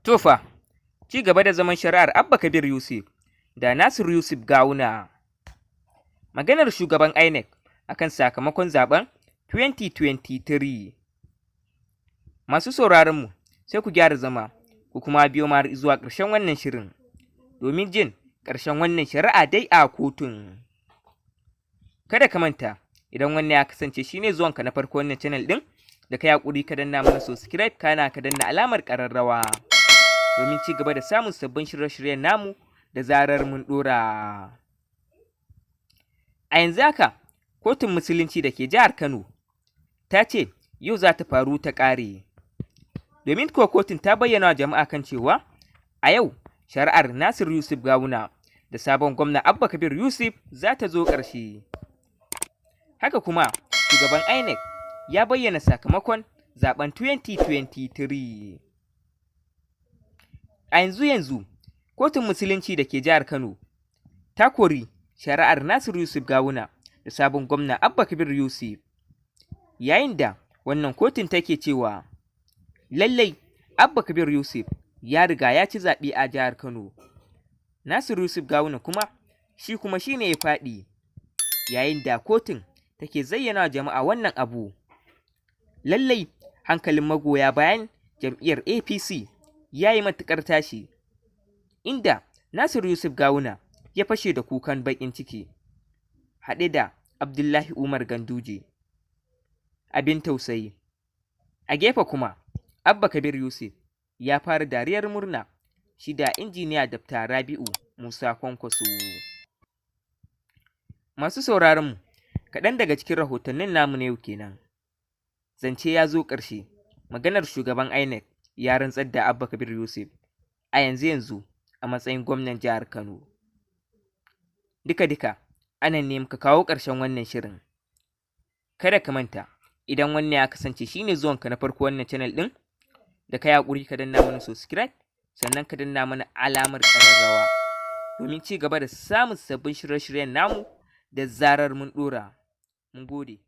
To fa, ci gaba da zaman shari'ar Abba Kabir Yusuf da Nasir Yusuf Gawuna. Maganar shugaban INEC akan sakamakon zaben 2023. Masu sauraronmu, sai ku gyara zama, ku kuma biyo mu har zuwa ƙarshen wannan shirin, domin jin ƙarshen wannan shari'a dai a kotun. Kada ka manta, idan wannan ya kasance shine zuwanka na farko wannan channel ɗin, da ka yi haƙuri ka danna mana subscribe, kana ka danna alamar ƙararrawa, domin ci gaba da samun sabbin shirye-shiryen namu da zarar mun ɗora. A yanzu haka, kotun musulunci da ke jihar Kano ta ce yau za ta faru ta ƙare. Domin kuwa kotun ta bayyana wa jama'a kan cewa a yau shari'ar Nasir Yusuf Gawuna da sabon gwamna Abba Kabir Yusuf za ta zo ƙarshe. Haka kuma shugaban INEC ya bayyana sakamakon zaben 2023. A yanzu yanzu, kotun musulunci da ke jihar Kano ta kori shari'ar Nasir Yusuf Gawuna da sabon gwamna Abba Kabir Yusuf. Yayin da wannan kotun take cewa lallai Abba Kabir Yusuf ya riga ya ci zaɓe a jihar Kano. Nasir Yusuf Gawuna kuma shi kuma shi ne ya faɗi, yayin da kotun take zayyana wa jama'a wannan abu. Lallai hankalin magoya bayan jam'iyyar APC ya yi matuƙar tashi, inda Nasiru Yusuf Gawuna ya fashe da kukan baƙin ciki, haɗe da Abdullahi Umar Ganduje. Abin tausayi. A gefe kuma, Abba Kabir Yusuf ya fara dariyar murna shi da injiniya Dr. Rabi'u Musa Kwankwaso. Masu sauraronmu, kaɗan daga cikin rahotannin namu na yau kenan. Zance ya zo ƙarshe, maganar shugaban INEC ya rantsar da Abba Kabir Yusuf a yanzu yanzu a matsayin gwamnan jihar Kano. Duka-duka, anan ne muka kawo ƙarshen wannan shirin. Kada ka manta, idan wannan ya kasance shine zuwanka na farko wannan channel ɗin, da ka yi haƙuri ka danna mana subscribe, sannan ka danna mana alamar ƙararrawa, domin ci gaba da samun sabbin shirye-shiryen namu da zarar mun ɗora. Mun gode.